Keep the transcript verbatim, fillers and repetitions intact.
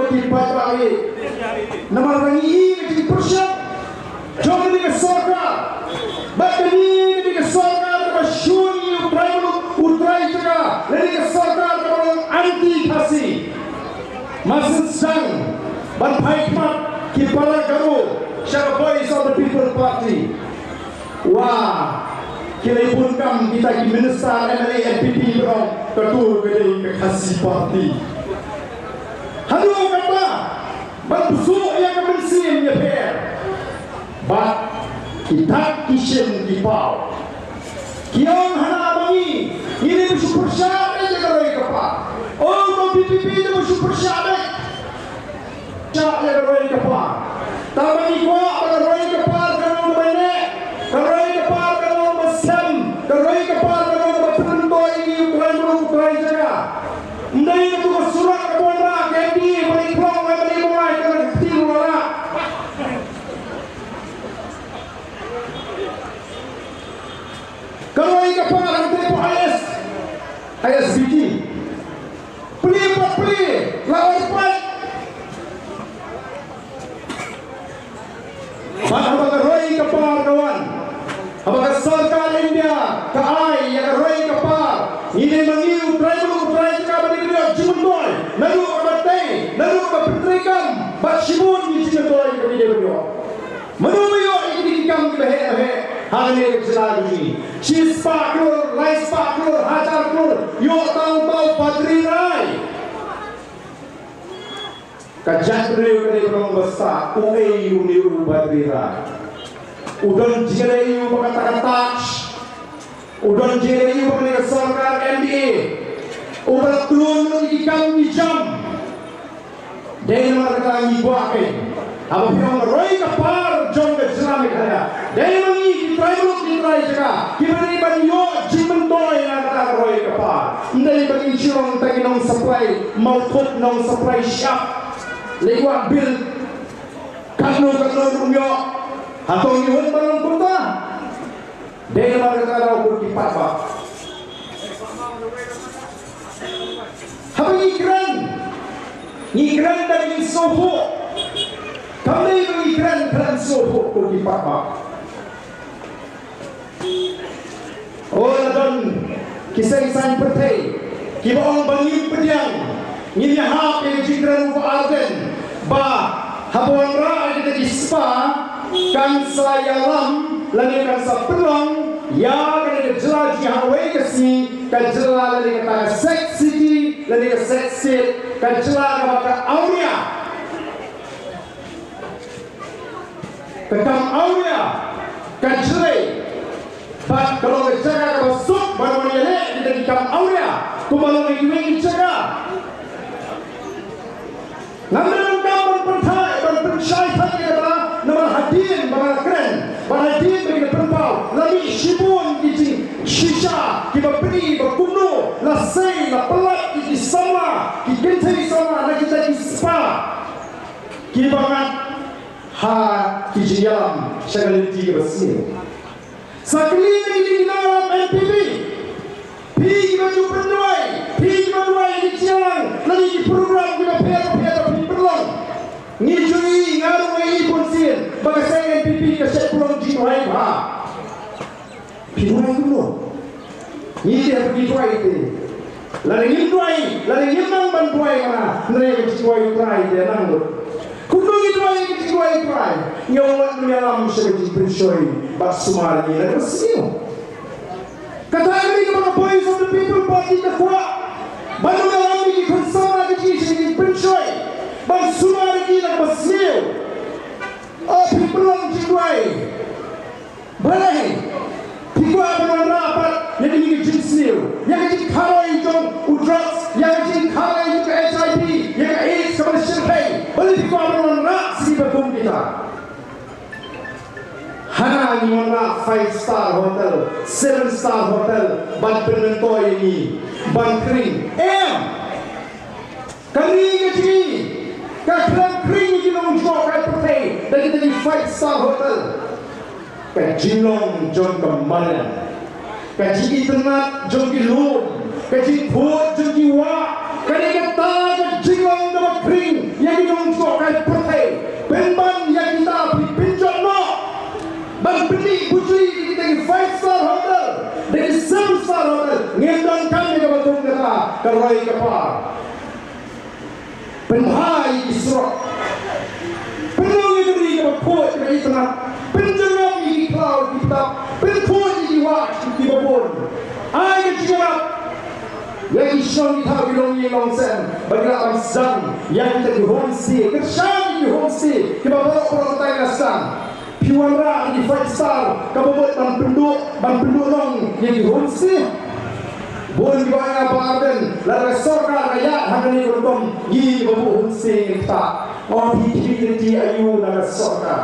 Ki paidbah, namar ba ngi ïohi ka jingpyrshah jong kane ka sorkar. Bad kane ka dei ka sorkar kaba shu ïohi u trai muluk, u trai jaka, lane ka sorkar kaba long anti Khasi. Mar shen sdang ban phai khmat ki para Garo sha ka Voice of the People Party. Wa, ki la bun kam kita ki minister M L A M P P ba ong katu ka dei ka Khasi Party. Haduh kata ban pynsuh ïa ka mynsiem ïapher. Bad ki dak ki shin ki paw. Ki ong hana ba ngi, ngi dei ba shu pyrshah ïa ka roi ka par. Ong ba P P P dei ba shu pyrshah ïa Shah ïa ka roi ka par. Tang ba ngi kwah ba ka roi ka par kan long kaba neh, ka roi ka par kan long kaba skhem, ka roi ka par kan long kaba pynmyntoi ïa ngi u trai muluk u trai jaka. Ym dei katu ka surok kaba wanrah ka M D A ba ngi khlong, ba ngi khlong, ka la ka kti ruh la. Ka roi ka par hangtei hapoh I S, I S B T. Plie pat plie, la oi pat. Bad haba ka roi ka par ka wan, haba ka sorkar India ka ai ïa ka roi ka par, ngi dei ma ngi u trai muluk u trai jaka ba dei ban ïoh jingmyntoi naduh kaba tei, naduh kaba pyntreikam, bad shibun ki jingmyntoi kiba ngi dei ban ïoh. Mano ba ïoh ïa kine ki kam kiba heh ba heh ha kane ka jylla ka jong ngi? Shispah klur, laispah klur, hajar klur, ïoh tang uta u Badri Rai. Ka jaitbynriew ka dei ban long ba sah, uei une u Badri Rai? U don jingïadei aïu bad kata ka Taj? U don jingïadei aïu bad kane ka sorkar M D A? Uba la tlun ïa ki kam ki jam. Dei namar kata ngi kwah kein, haba phi ong ka roi ka par jong ka jylla Meghalaya, dei ma ngi ki trai muluk ki trai jaka kiba dei ban ïoh jingmyntoi na kata ka roi ka par. Ym dei ba ngin shu long tang ki nong supply mawthut, nong supply shap. Leit wad bill katno katno ruh ym ïoh. Hato ngi hap ban long kumta? Dei namar kata, ko ki paidbah, haba ngi kren, ngi kren da ka jingsngewthuh. Kam dei ba ngi kren khlem sngewthuh, ko ki paidbah. O, la don ki seng saiñ pyrthei kiba ong ba ngim pdiang, ngin ïahap ïa ka jingkren u Bah Ardent ba haba wanrah ïa kita ki spa kan sa ïalam lane kan sa pynlong ïa kane ka jylla jong ngi ha kawei ka sngi ka jylla lane kata ka sex city lane ka sex state, ka jylla kaba ka awria. Ka kam awria, ka jlei, bad ka long ka jaka kaba suk ban wan ïaleh kita ki kam awria kumba long ha kiwei ki jaka. Ngam donkam ban pynthait, ban pynshai thait ïa kata, namar hadien ba nga la kren, bad hadien ba ki la pynpaw, la mih shibun ki jingshisha kiba bri ba kumno la sei, la pynlait ïa ki samla, ki kynthei samla na kita ki spa. Kiba ngat ha ki jingïalam sha ka lynti kaba sniew. Sa kylli na ki, ki nongïalam N P P. Phi kiba ju pynduwai, phi kiba duwai ki jingïalang na ki program kiba pher bapher ba phi pynlong. Ngi ju ïohi, nga ruh nga ïohi bunsien ba ka seng N P P ka shet pynlong jingduwai bha. Phi duwai kumno? Ngi te haba ngi duwai te, lada ngim duwai, lada ngim nang ban duwai, mana, hynrei ka jingduwai U Trai te nang lut. Kumno ngi duwai ka jingduwai U Trai? Ngi ong, wat nym ïalam sha ka jingpynshoi bad sumar ïa ngi na kaba sniew. Kata ka dei kaba ka Voice of the People Party ka kwah. Ban nym ïalam ïa ki khun samla ka jong ngi sha ka jingpynshoi, ban sumar ïa ki na kaba sniew. O, phi pynlong jingduwai. Balei? Phi kwah ban wanrah pat ïa kine ki jingsniew, ïa ka jingkharoi jong u drugs, ïa ka jingkharoi jong ka H I V, ïa ka AIDS kaba la shyrkhei. Balei phi kwah ban wanrah sha kiba kum kita? Hana ngi wanrah five star hotel, seven star hotel ban pynmyntoi ïa ngi ban khring? Em. Ka ri ka jong ngi ka khlem khring ïa ki nongjngohkai pyrthei da kita ki five star hotel. Ka jinglong jong ka mariang, ka jingitynnad jong ki lum, ka jingkhuid jong ki wah, ka dei kata ka jinglong kaba khring. Ïa ki nongjuh kai pyrthei, pynban ïa kita phi pynjot noh ban pynmih pujli ïa kita ki five star hotel, da ki seven star hotel. Ngim donkam ïa kaba kum kata, ka roi ka par. Pynbha ïa ki surok, pynlong ïa ka ri kaba khuid kaba itynnat, pynjngoh ïa ki khlaw ki btap, pynkhuid ïa ki wah kiba bun. Ai ka jingïarap ïa ki shnong ki thaw ki longïing longsem ba ki lah ban sdang ïa kita ki homestay. Kyrshan ïa ki homestay kiba baroh baroh mynta ki la sdang. Phi wanrah ïa ki five star kaba bud ban pynduh, ban pynduh long ïa ki homestay. Bun kiba ong ïa ba Ardent, lada ka sorkar ka ïaid ha kane ka rukom, ngi kiba buh homestay ngin ktah. Ong phi, phi ktah aïu na ka sorkar?